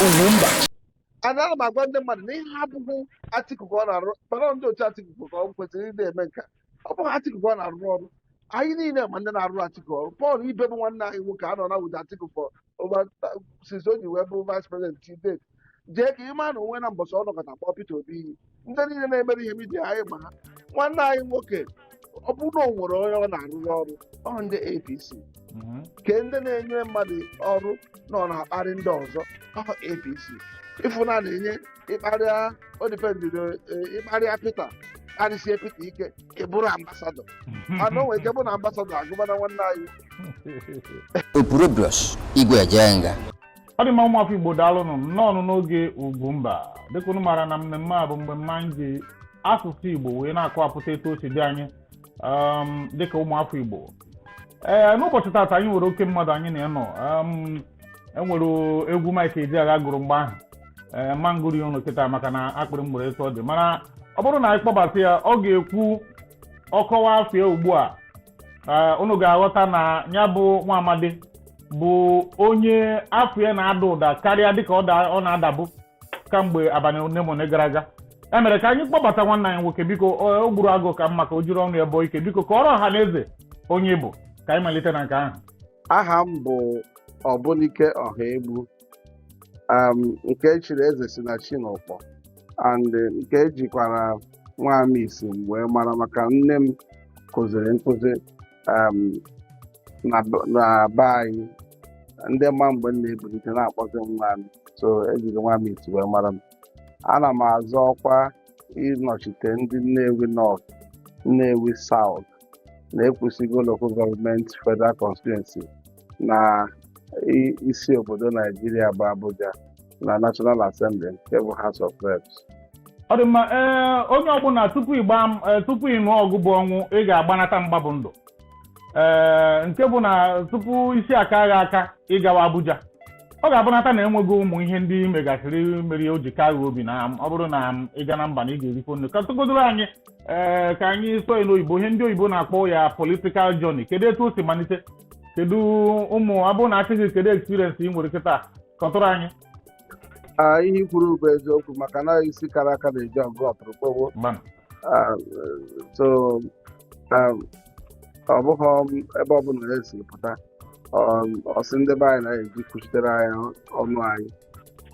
Ugwumba. Ana m agwa ndị mmadụ na ihe abụghị Atiku ka ọ na-arụ, mana ndị otu Atiku ka ọ kwesịrị ịdị eme nke a. Ọ bụghị Atiku ka ọ na-arụ ọrụ. Anyị niile ma ndị na-arụ Atiku ọrụ. Paul Ibe bụ nwanne anyị nwoke anọ na with Atiku for over since o ji wee bụ vice president till date. Jee ka ịma na onwe na mbọsị ọ nọkọta kpọọ Peter Obi iyi. Ndị niile na-emere ihe media, anyị ma ha. Nwanne anyị nwoke, ọ bụrụ na o nwere onye ọ na-arụrụ ọrụ, ọ ndị APC. Ke ndị na-enye mmadụ ọrụ na ọ na-akparị ndị ọzọ, ọ APC. Ịfụna na-enye ịkparịa o dependịrị, ịkparịa Peter, kparịsie Peter ike, ị bụrụ ambassador. Mana o nwere ike bụ na ambassador agụbana nwanne anyị. Opurobios Igwe Ejenga. Ọ dị mma. Ụmụafọ Igbo, daalụnụ nnọọ n'oge Ugwumba. Dịka unu maara na mmemme a bụ mmemme anyị ji asụsụ Igbo wee na-akọwapụta etu o si dị anyị dịka ụmụafọ Igbo. Ee, n'ụbọchị taata anyị nwere oke mmadụ anyị na-enọ. Enwere egwu Mike Ejeagha gụrụ mgbe ahụ, ee, mma ngụrụ ya ụnụ kịta maka na akpịrị m gbere etu ọ dị. Mana ọ bụrụ na anyị kpọbata ya, ọ ga-ekwu ọkọwa afọ ya ugbu a. Ee, unu ga-aghọta na ya bụ nwa amadi bụ onye afọ ya na-ada ụda karịa dịka ọ na-adabụ kamgbe abalị one ma one gara aga. Ya mere ka anyị kpọbata nwanne anyị nwoke. Biko, o gburu agụ ka mma ka o jiri ọnụ ya bọọ ike. Biko, kọrọ ọha na eze onye bụ, ka anyị malite na nke ahụ. Aha m bụ Ọbụnike Ọhaegbu, nke echiri eze si na chi n'Ụkpọ, and nke ejikwara Nwamisi wee mara maka nne m kụziri nkụzi na be anyị. Ndị ma mgbe m na-ebulite na-akpọzi m Nwami, so ejiri Nwamisi wee mara m. Ana m azọ ọkwa ịnọchite ndị Nnewi North, Nnewi South na Ekwusigo Local Government Federal Constituency na isi obodo Naijiria bụ Abuja, na National Assembly nke bụ House of Reps. Ọ dị mma. Ee, onye ọbụla tupu ịgba tupu ị nụọ ọgụ bụ ọnwụ, ị ga-agbanata mgba bụ ndụ. Ee, nke bụ na tupu isi aka agha aka ịgawa Abuja, ọ ga-abụnata na enweghị ụmụ ihe ndị megasịrị mere o ji kaa gị obi na ọ bụrụ na ị ga na mba na ị ga-erikwo nne. Ka tụgodoro anyị, ee, ka anyị sụọ ya n'oyibo, ihe ndị oyibo na-akpọ ya political journey. Kedu etu o si malite? Kedu ụmụ abụrụ na achị gị? Kedu experience ị nwere kịta? Kọtụrụ anyị. Ah, ihe i kwuru bụ eziokwu, maka na isi kara aka na-eji ọgụ ọtụrụkpọgbo. Gbam. Ah, so ọ bụghị ebe ọbụla esi pụta, ọ sị ndị be anyị na-eji kwuchitere anyị ọnụ anyị.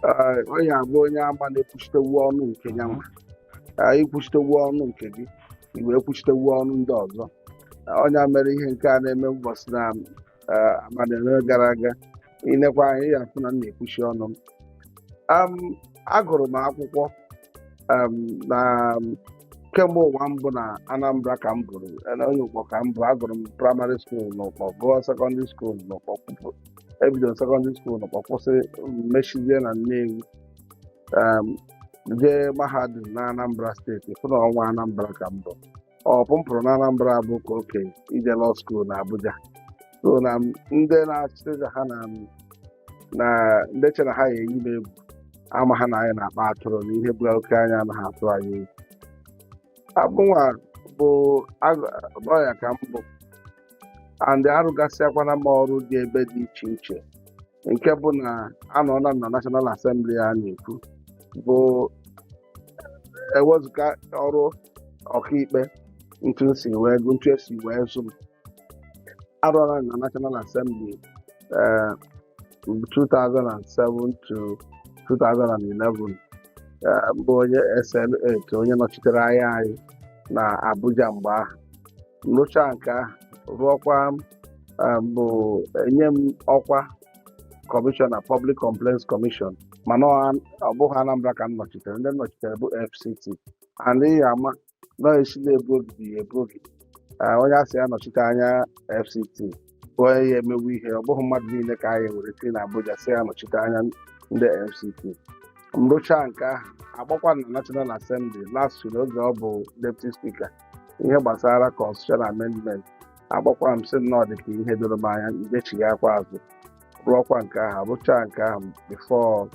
Ah, onye abụ onye ama na-ekwuchitewu ọnụ nke ya nwa. Ah, ikwuchitewu ọnụ nke gị, i wee kwuchitewu ọnụ ndị ọzọ. Onye mere ihe nke a na-eme ụbọchị na abalị ole gara aga, inekwa anyị ya afụ na m na-ekwuchi ọnụ m. Agụrụ m akwụkwọ na kemgbe ụwa mbụ na Anambra ka m bụrụ na onye Ụkpọ ka m bụ. Agụrụ m primary school n'Ụkpọ, gụọ secondary school n'Ụkpọ, kwụpụ ebidoro secondary school n'Ụkpọ, kwụsị, mechizie na Nnewi, jee mahadum na Anambra Steeti. Fụ na ọnwa Anambra ka m bụ ọpụ m pụrụ na Anambra bụ ka okenye ije law school na Abuja. So na ndị na-achị ha na ndị che na ha ga-eyi m egwu, ama ha na anyị na-akpa atụrụ na ihe bụ oke anya anaghị atụ anyị egwu. Abụnwa bụ lọya ka m bụ, and arụgasịakwana m ọrụ dị ebe dị iche iche, nke bụ na anọọla m na National Assembly a na-ekwu bụ ewezụga ọrụ ọkaikpe ntu si wee gụ ntu esi wee zụ m. Arụọla m na National Assembly 2007 to 2011, bụ onye SLA, onye nọchitere anya anyị na Abuja mgbe ahụ. Rụchaa nke ahụ, rụọkwa bụ enye m ọkwa kọmishọna Public Complaints Commission, mana ọ bụghị Anambra ka m nọchitere. Ndị m nọchitere bụ FCT, and ị ya ama na esi na-ebu ogidi ya ebu ogidi. Onye a sị ya nọchite anya FCT bụ onye ya emewu ihe. Ọ bụghị mmadụ niile ka anyị were tinye na Abuja sị ya nọchite anya ndị FCT. M rụchaa nke ahụ, agbakwa na National Assembly last year oge ọ bụ deputy speaker, ihe gbasara constitutional amendment, agbakwa m sị nnọọ dị ka ihe doro m anya ndechighakwa azụ, rụọkwa nke ahụ, rụchaa nke ahụ before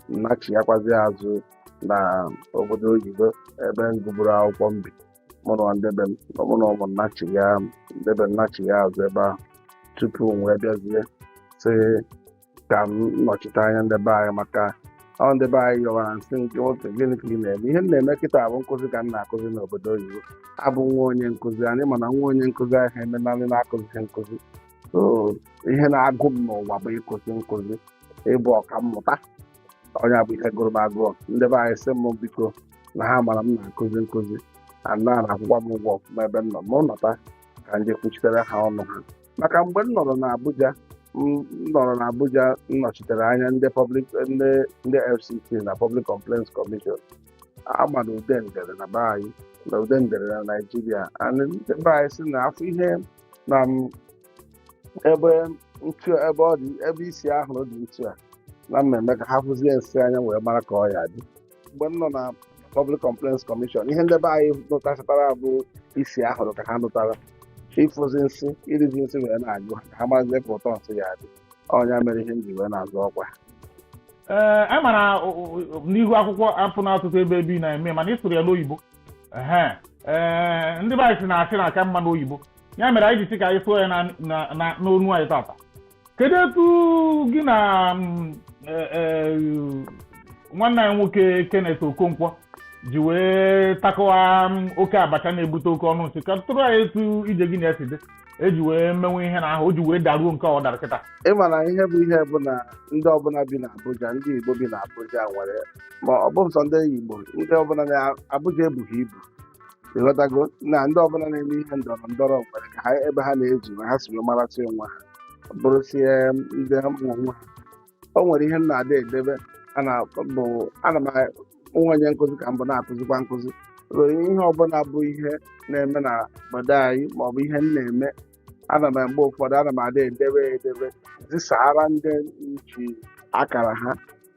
nachighakwazi azụ na obodo oyibo ebe m gụburu akwụkwọ m bi. Mụ na ndebe m, mụ na ụmụ nnachigha ndebe nnachigha azụ ebe ahụ tupu m wee bịazie sị Ka m nọchite anya ndị be anyị, maka ọ ndị be anyị yọwara nsị nke nwoke, gịnị ka ị na-eme? Ihe m na-eme kịta bụ nkụzi ka m na-akụzi n'obodo oyibo. Abụ nwa onye nkụzi anyị, mana nwa onye nkụzi ahụ emenalị na-akụzighị nkụzi. So ihe na-agụ m n'ụwa bụ ịkụzi nkụzi, ịbụ ọka mmụta. Onye bụ ihe gụrụ m agụọ. Ndị be anyị sị m biko, na ha mara m na-akụzi nkụzi ana na-akwụkwa m ụgwọ ọfụma ebe m nọ. Ma nọta ka nje kwuchitere ha ọnụ ha, maka mgbe m nọrọ n'Abuja, m nọrọ n'Abuja nnọchitere anya ndị public, ndị FCT na Public Complaints Commission. Ama na ude ndere na be anyị, na ude ndere na Naịjirịa. And ndị be anyị sị na afọ ihe na ebe ntu, ebe ọ dị, ebe isi ahụrụ dị ntu a na mmemme, ka ha fụzie nsị anya wee mara ka ọ ya dị. Mgbe m nọ na Public Complaints Commission, ihe ndị be anyị nụtachitara bụ isi ahụrụ ka ha nụtara. Ịfụzi nsị, irizi nsị wee na-agụ ha, ka ha marazie ka ụtọ nsị ya dị. Ọnya mere ihe m ji wee na-azụ ọkwa. Ee, a mara n'ihu akwụkwọ apụ na ọtụtụ ebe ị na-eme, mana ị sụrụ ya n'oyibo. Ehe, ee, ndị be anyị si na-asị na-aka mma n'oyibo, ya mere anyị ji sị ka anyị sụọ ya na n'onu anyị tata. Kedu etu gị na nwanne anyị nwoke Kenneth Okonkwo ji wee takọwa oke abacha na-ebute oke ọnụ nsị? Ka tụrụ anyị etu ije gị na-esi dị eji wee menwe ihe na ahụ o ji wee daruo nke ọ dara kịta. Ịma na ihe bụ ihe bụ na ndị ọbụla bi n'Abuja, ndị Igbo bi n'Abuja nwere, ma ọ bụ sọ ndị Igbo, ndị ọbụla na Abuja ebughị ibu, ịghọtago, na ndị ọbụla na-eme ihe ndọrọ ndọrọ nwere ka ha ebe ha na-ezu na ha si wee marasị onwe ha, bụrụsie ndị ụmụ onwe ha. O nwere ihe m na-ada edebe ana bụ ana m nwa onye nkụzi ka mbụ na-akụzikwa nkụzi. So ihe ọbụla bụ ihe na-eme na obodo anyị, maọbụ ihe m na-eme, ana m mgbe ụfọdụ ana m ada edebe edebe zisara ndị nji akara ha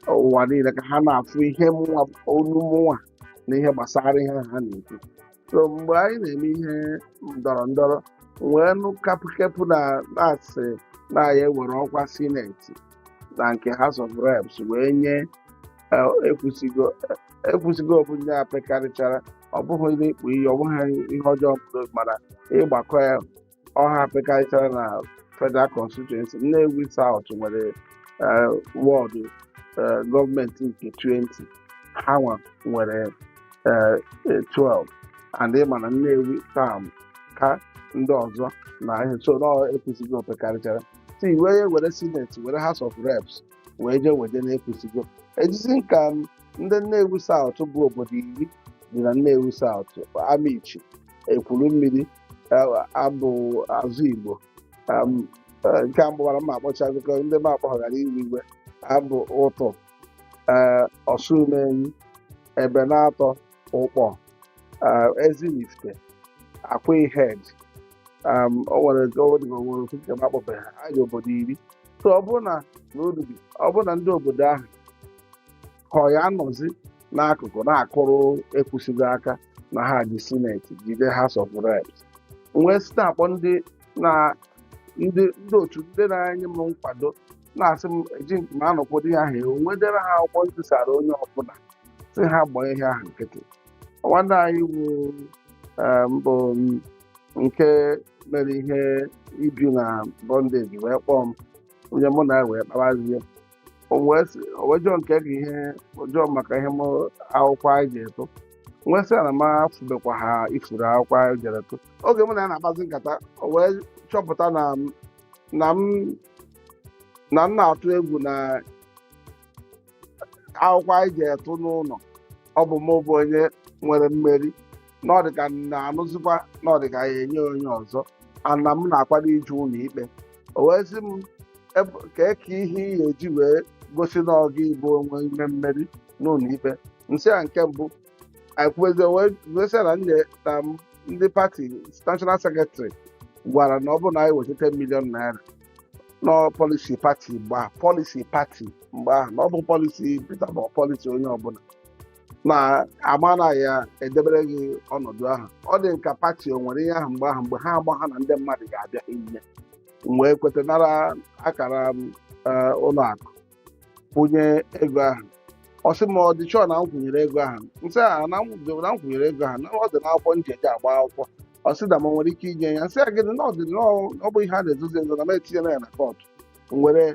ụwa niile ka ha na-afụ ihe mụnwa, olu mụnwa na ihe gbasara ihe ha na-ekwu. So mgbe anyị na-eme ihe ndọrọ ndọrọ, wee nụ kapụkepụ na na-asị na ya ewere ọkwa Senate na nke House of Reps wee nye ekwusigo. Ekwusigo bụ nye apekarịchara. Ọ bụghị ihe ịkpụ iyi, ọ bụghị ihe ọjọọ, mana ịgbakọ ya ọha apekarịchara na federal constituency Nnewi South nwere wọdụ gọọmenti nke 20, ha nwere 12, and ịma na Nnewi town ka ndị ọzọ na ihe. So na ekwesịghị opekarịchara si wee were Senate, were House of Reps wee jee wede na ekwesịgo ejizi nka ndị Nnewi South bụ obodo 10 dị na Nnewi South: Amichi, Ekwuru Mmiri, abụ Azụ Igbo, nke a mgbawara mma akpọcha akụkọ ndị m akpọghara iwe iwe, abụ Ụtụ, ee, Ọsụmenyi, Ebe na-atọ, Ụkpọ, Ezinifite, Akwa Ihed. O nwere o dịka o nwere ofu nke m akpọbeghị. Anyị obodo 10. So ọ bụrụ na n'Udubi, ọ bụrụ na ndị obodo ahụ ka ọ ya anọzi n'akụkụ na-akụrụ ekwusigo aka na ha ji Senate, jide House of Reps, wee site akpọ ndị na ndị otu ndị na-enye m nkwado, na-asị m eji m anọkwado ihe ahụ ewu nwedere ha akwụkwọ ntụsara onye ọbụla, si ha gbaa ihe ahụ nkịtị. Nwanne anyị wu mbụ nke mere ihe ibi na bondage wee kpọọ m, onye mụ na ya wee kpabazie. O wee jụọ nke gị ihe jụọ maka ihe m akwụkwọ anyị ji etụ, wee sị na m afụbekwa ha ifuru akwụkwọ anyị jere tụ. Oge mụ na ya na-akpazi nkata, o wee chọpụta na m na-atụ egwu na akwụkwọ anyị ji etụ n'ụlọ, ọ bụ mụ bụ onye nwere mmeri, na ọ dị ka m na-anụzikwa na ọ dị ka ya enye onye ọzọ, ana m na-akwado ije ụlọ ikpe. O wee sị m ka ka ihe ị ga-eji wee gosi na ọ gị bụ onwe ime mmeri n'ụlọ ikpe. Nsị a nke mbụ anyị kwubezie, wee wee sị na nne na ndị party national secretary gwara na ọ bụrụ na anyị weta 10 million naira nọ policy party mgbe ahụ, policy party mgbe ahụ, na ọ bụ policy Peter ma ọ policy onye ọbụla na ama na ya edebere gị ọnọdụ ahụ. Ọ dị nka party o nwere ihe ahụ mgbe ahụ, mgbe ha agba ha na ndị mmadụ ga-abịa ihe wee kweta nara akara ụlọ akụ kwụnye ego ahụ. Ọ sị ma ọ dị chọọ na m kwụnyere ego ahụ. Nsị a na m kwụnyere ego ahụ na ọ dị n'akwụkwọ m ji eje agba akwụkwọ. Ọ sị na m nwere ike inye ya. Nsị a gịnị na ọ dị na ọ bụ ihe a na-ezozi ezo na m etinyela ya na kọtụ m were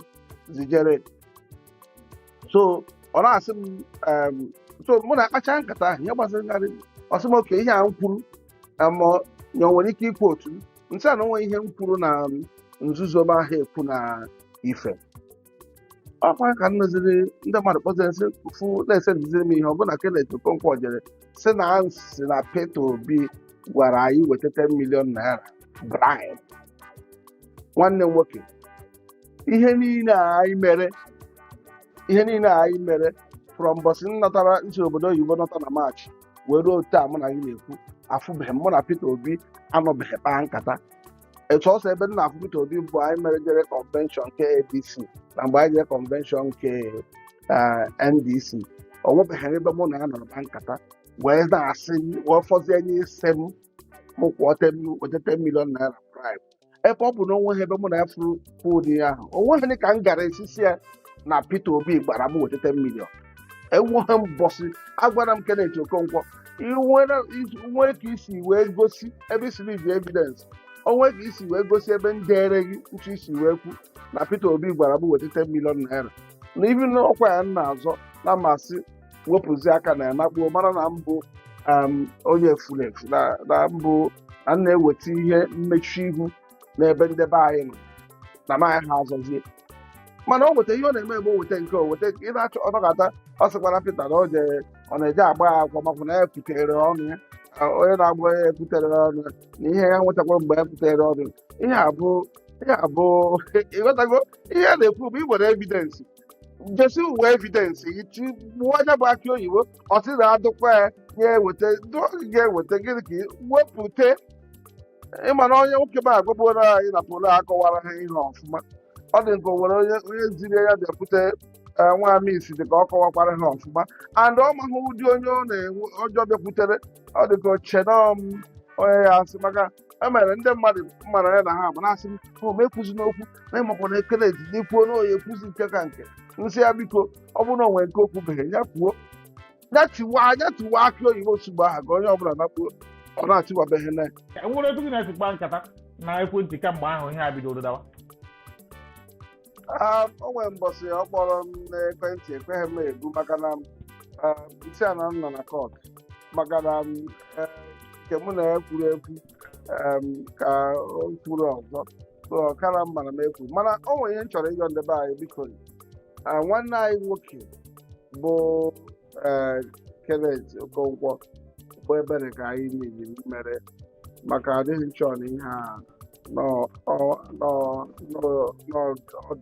Zijere. So ọ na-asị m, so mụ na akpacha nkata ahụ, ihe gbasara ngarị, ọ sị m oke ihe a m kwuru ya, o nwere ike ikwu otu m nsị a na onwe ihe m kwuru na nzuzo m ahụ ekwu na ife ọkwa ka m nụziri ndị mmadụ kpọziri sị fụ na-esendiziri m ihe ọ bụla Kenneth Okonkwo jere sị na sị na Peter Obi gwara anyị weta 10 million naira bribe. Nwanne m nwoke, ihe niile a anyị mere, ihe niile a anyị mere from mbọsị m natara nsi obodo oyibo nọta na March wee ruo taa mụ na gị na-ekwu, afụbeghị m mụ na Peter Obi anọbeghị kpaa nkata. Etu ọsọ ebe m na-afụ Peter Obi bụ anyị mere jere convention nke APC na mgbe anyị jere convention nke NDC. O nwebeghị ebe mụ na ya nọrọ kpaa nkata wee na-asị wee fọzie n'isi m mụ kwụọ 10, weta 10 million naira bribe, ebe ọ bụ na onweghị ebe mụ na ya fụrụ kwụ ụdị ya ahụ. Onweghị ka m gara esisi ya na Peter Obi gbara m weta 10 million. Enweghị mbọsị agwara m Kenneth Okonkwo nwere ka isi wee gosi ebe isiri ji evidence, onwe ka isi wee gosi ebe m dere gị ntu isi wee kwu na Peter Obi gwara m weta 10 million naira, na ibi n'ọkwa ya m na-azọ na masị wepụzi aka na ya nakpuo mara na mbụ onye efuru efu na mbụ na m na-eweta ihe mmechu ihu n'ebe ndebe anyị nọ na m anyị ha azọzie. Mana o weta ihe ọ na-eme ebe o weta nke o weta ị na-achọ ọnọkọta. Ọ sịkwara Peter na o jere ọ na-eje agba ya akwụkwọ maka na ya kwutere ọnụ ya. Onye na-agba ya ekwutere ọnụ ya na ihe ya nwetakwara mgbe ya kwutere ọnụ. Ihe a bụ ịghọtago, ihe a na-ekwu bụ iwere evidence, jesi uwe evidence iti gbuo anya bụ akị oyibo. Ọ sị na adụkwa ya ya eweta ga-eweta gịnị ka wepụta. Ịma na onye nwoke m agwabụoro anyị na polo akọwara ha ihe ọfụma. Ọ dị nke o nwere onye ziri ya bịakwute nwa amisi dị ka ọ kọwakwara ha ọfụma, and ọ maghị ụdị onye ọ na-enwe ọjọọ bịakwutere. Ọ dị ka ochenom onye ya asị maka e mere ndị mmadụ mara ya na ha ma na-asị m o m ekwuzi n'okwu na ịmakwa na ekele n'ikwuo na oyi ekwuzi nke ka nke nsị ya. Biko, ọ bụrụ na o nwere nke okwu beghị ya kwuo, ya tiwa ya tiwa akị oyibo ozugbo ahụ ka onye ọbụla nakpuo. Ọ na-atiwabeghị na Enwere etu gị na-esi kpaa nkata na ekwentị kamgbe ahụ ihe a bidoro dawa? Ah, o nwere mbọsị ọ kpọrọ m n'ekwentị, ekweghị m ebu maka na nsị a na m nọ na court maka na nke mụ na ya kwuru ekwu ka o kwuru ọzọ. So ọ kara mma na m ekwu, mana o nwere ihe m chọrọ ịyọ ndị be anyị, biko. Ah, nwanne anyị nwoke bụ Kenneth Okonkwo bụ ebere ka anyị niile mere maka adịghị nchọ na ihe a nọ ọ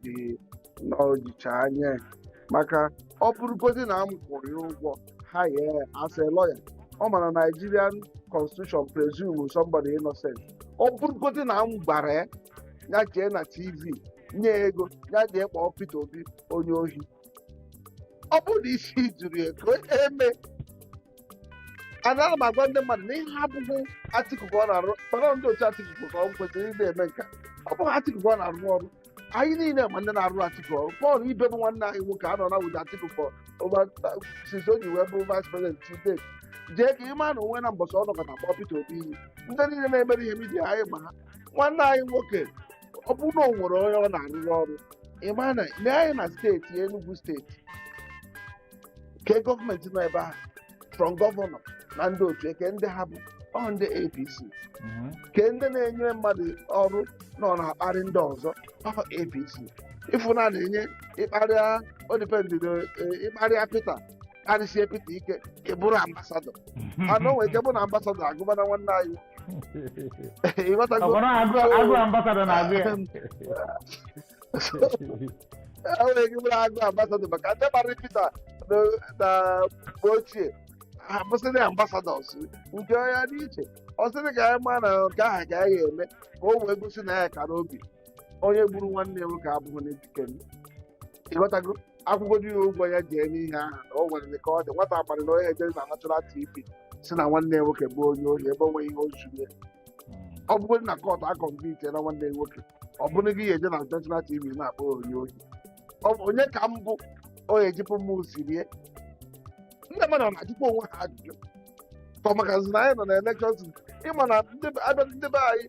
dị n'ojicha anya ya. Maka ọ bụrụgodị na m kwụrụ ya ụgwọ ha ye as a lawyer, ọ mara Nigerian constitution presume somebody innocent. Ọ bụrụgodị na m gwara ya ya jee na TV nye ego ya jee kpọọ Peter Obi onye ohi, ọ bụrụ na isi juru ya ka onye eme. Ana m agwa ndị mmadụ na ihe abụghị Atiku ka ọ na-arụ, mana ndị otu Atiku ka ọ kwesịrị ịdị eme nke a. Ọ bụghị Atiku ka ọ na-arụ ọrụ. Anyị niile ma ndị na-arụ Atiku ọrụ. Paul Ibe bụ nwanne anyị nwoke anọ na with Atiku for over since o ji wee bụrụ vice president to date. Jee ka ịma na onwe na mbọsị ọ nọkọta kpọọ Peter Obi iyi. Ndị niile na-emere ihe media anyị ma ha. Nwanne anyị nwoke, ọ bụrụ na o nwere onye ọ na-arụrụ ọrụ, ịma na lee anyị na steeti Enugu steeti ke gọọmenti nọ ebe ahụ, from governor na ndị otu eke ndị ha bụ ọ ndị APC, ke ndị na-enye mmadụ ọrụ nọ na-akparị ndị ọzọ ọ APC. Ịfụna na-enye ịkparịa o dependịrị ịkparịa Peter, kparịsie Peter ike, ị bụrụ ambassador. Mana o nwere ike bụ na ambassador agụbana nwanne anyị, ịghọtago? Ọkwa agụ agụ ambassador na-agụ ya. E nwere ike bụrụ agụ ambassador maka ndị kparịrị Peter na mgbe ochie ha bụsịrị ambassadors nke ya dị iche. Ọ sịrị ka anyị maa na nke ahụ ka anyị ga-eme ka o wee gosi na ya kara obi. Onye gburu nwanne ya nwoke abụghị n'ejike m, ịghọtago? Akwụkwọ dị ya ụgwọ ya jee n'ihe ahụ na o nwere ka ọ dị nwata akparị na onye jere na National TV si na nwanne ya nwoke bụ onye ohi ebe o nweghị ihe o zuru ya. Ọ bụgodị na court a convict na nwanne ya nwoke, ọ bụrụ gị ga-eje na National TV na-akpọ onye ohi? Ọ bụ onye ka mbụ o ejipụ m sirie? Ndị mmadụ na-ajụkwa onwe ha ajụjụ ka ọ maka na anyị nọ na election. Ịma na ndị abịa ndị be anyị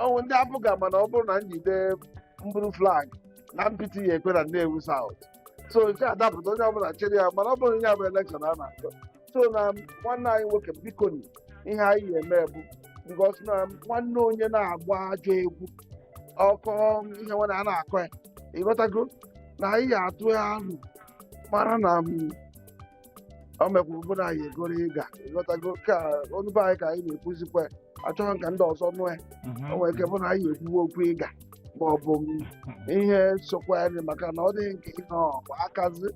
ọnwụ ndị apụga, mana ọ bụrụ na njide mbụrụ flag Na mpịtị ya ekwe na Nnewi South. So nke a dapụta, onye ọbụla chere ya, mana ọ bụrụ onye bụ election a na-achọ. So na nwanne anyị nwoke, biko, ihe anyị ga-eme bụ, because na nwanne onye na-agba ajọ egwu ọkọ ihe nwanne a na-akọ ya, ịghọtago, na anyị ga-atụ ya alụ mara na o mekwuru bụ na anyị egoro ịga, ịghọtago, ka ọnụ be anyị ka anyị na-ekwuzikwa ya. Achọghị ka ndị ọzọ nụ ya. O nwere ike bụ na anyị ekwuwe okwu ịga ma ọ bụ ihe sokwa ya, maka na ọ dịghị nke ihe ọ akazi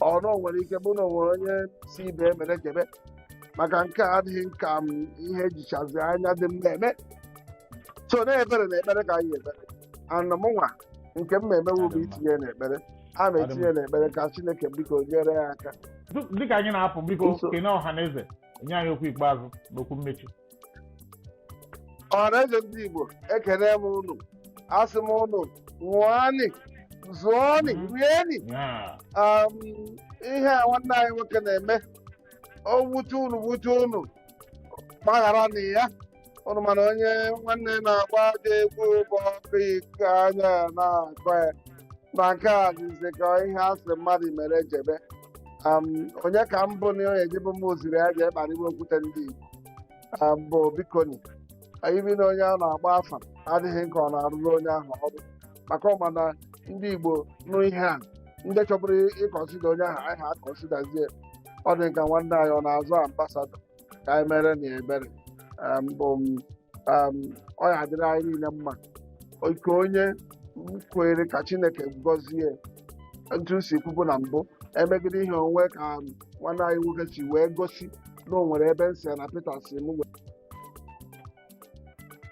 ọnụ nwere ike bụ na o nwere onye si ibe emere jebe, maka nke a adịghị nka m ihe ejichazi anya dị m na-eme. So na ebere na ekpere ka anyị ekpere ana mụnwa nke m na-emewu bụ itinye n'ekpere, a ma etinye n'ekpere ka Chineke biko nyere ya aka. Dịka anyị na-apụ, biko, kene ọha na eze, nye anyị okwu ikpeazụ n'okwu mmechi. Ọhaneze ndị Igbo, ekene m unu. Asị m unu ṅụọnị, zụọnị, rieni. Ihe a nwanne anyị nwoke na-eme, o wute unu, wute unu, gbaghara na ya unu, mana onye nwanne na-agba ajọ egwu bụ ọkụ ike anya ya na-akọ ya, na nke a dịzi ka ihe a sị mmadụ mere jebe. Onye ka mbụ na onye ejebe m oziri ya jee kparịba okwute ndị Igbo. Bụ bikoni ibi na onye a na-agba afa adịghị nke ọ na-arụrụ onye ahụ ọrụ, maka ọma na ndị Igbo nụ ihe a, ndị chọburu ịconsider onye ahụ, anyị ha aconsiderzie. Ọ dị ka nwanne anyị ọ na-azụ ambassador, ka anyị mere na ebere. Bụ ọ ya adịrị anyị niile mma. Ike onye kwere ka Chineke gọzie ntu si kwubu na mbụ emegide ihe onwe ka nwanne anyị nwoke si wee gosi na o nwere ebe nsị na Peter si m wee